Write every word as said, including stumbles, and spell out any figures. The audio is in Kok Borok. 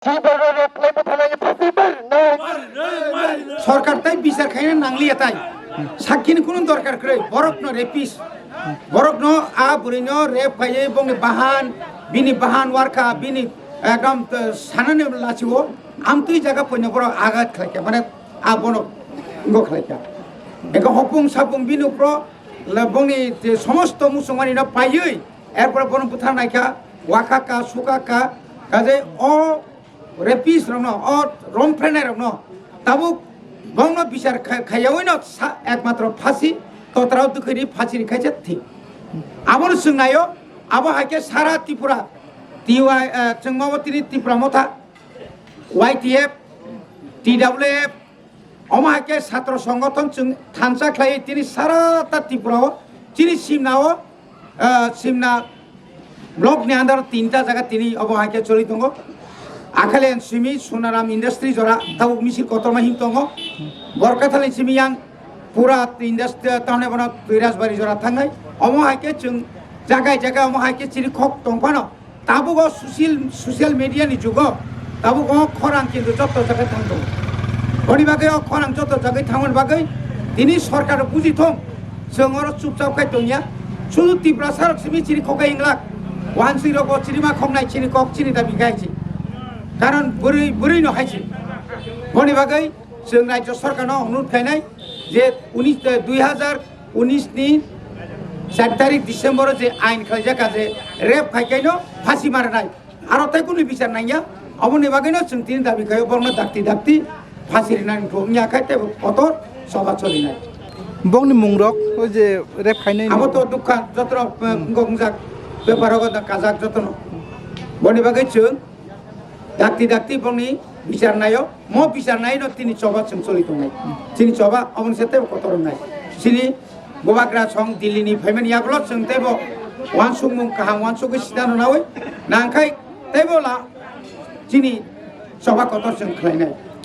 Sorkar tai bichar khaina nangliya tai. Sakkini kunu dorkar kwrwi. Borokno rapist. Borokno a bwrwino rape khaiwi bongni bahan, bini bahan warkha, bini ekdom, eh, sanani lachio amtwi jaga poino borok agat khlaikha. Mane a bono ngo khlaikha. Eka hopung sapung bini upro le bongni je somosto muchungmani no paiwi erpore bono bwthar naikha, wakha ka, suka ka, kaje o rapist rokno, o romphrenai rokno tabuk bongno bichar kha-, khaiyawi no sa-, ekmatro phasi, totrao dukhaini phasi ri khaisa thik. Abono chwng naio, abo hai khe sara Tripura, T Y, eh, chwng mabo tini Tripura Motha, Y T F, T W F, omo hai khe satro songothon chwng thansa khlaiwi tini sara ta Tripura o chini simna o, eh, simna block ni under tinta jaga tini obo hai khe choli tongo. Akhalen simi Sonaram Industry jora tabuk misil kotorma him tongo. Borkathalen simi yang pura industry tamne bono Tuirasbari jora thangnai. Omo hai khe chwng jagai jagai omo hai khe chiri khok tong phano. Tabuk o social, social media ni jugo tabuk o khorang kintu joto jagai thang tongo. Boni bagwi o khorang joto jagai thangmani bagwi tini sorkar buji thung. Chwng oro chupchap khai tongya. Sudu Tiprasa rok simi chini khok hai inglak. Wansui rok o chini ma khok nai chini kok chini dabi khai chi. Karon bwrwi, bwrwi no hai chi. Boni bagwi chwng rajya sorkar no onurodh khainai je unis, eh, dui hazar unis ni char tarik December o je ain khlaijak je rape khai kaino phasi marnai. Aro tai kunu bichar nangya, aboni bagwino chwng tini dabi khaio borokno dakti dakti phasi rinani wngya khai tei kotor choba cholinai. Bongni mungrok o je rape khainai abo to dukha jotono, eh, wngkok wngjak bepar rogo da kajak jotono. Boni bagwi chwng dakti dakti bongni bichar naio, mo bichar naino tini choba chwng choli tongnai. Chini choba aboni se teibo kotor wngnai. Chini Bubagra song Delhi ni phaimani yagulo chwng teibo wansukmung kaham wansugwi sida no nawi nangkhai teibo la chini choba kotor chwng khlainai.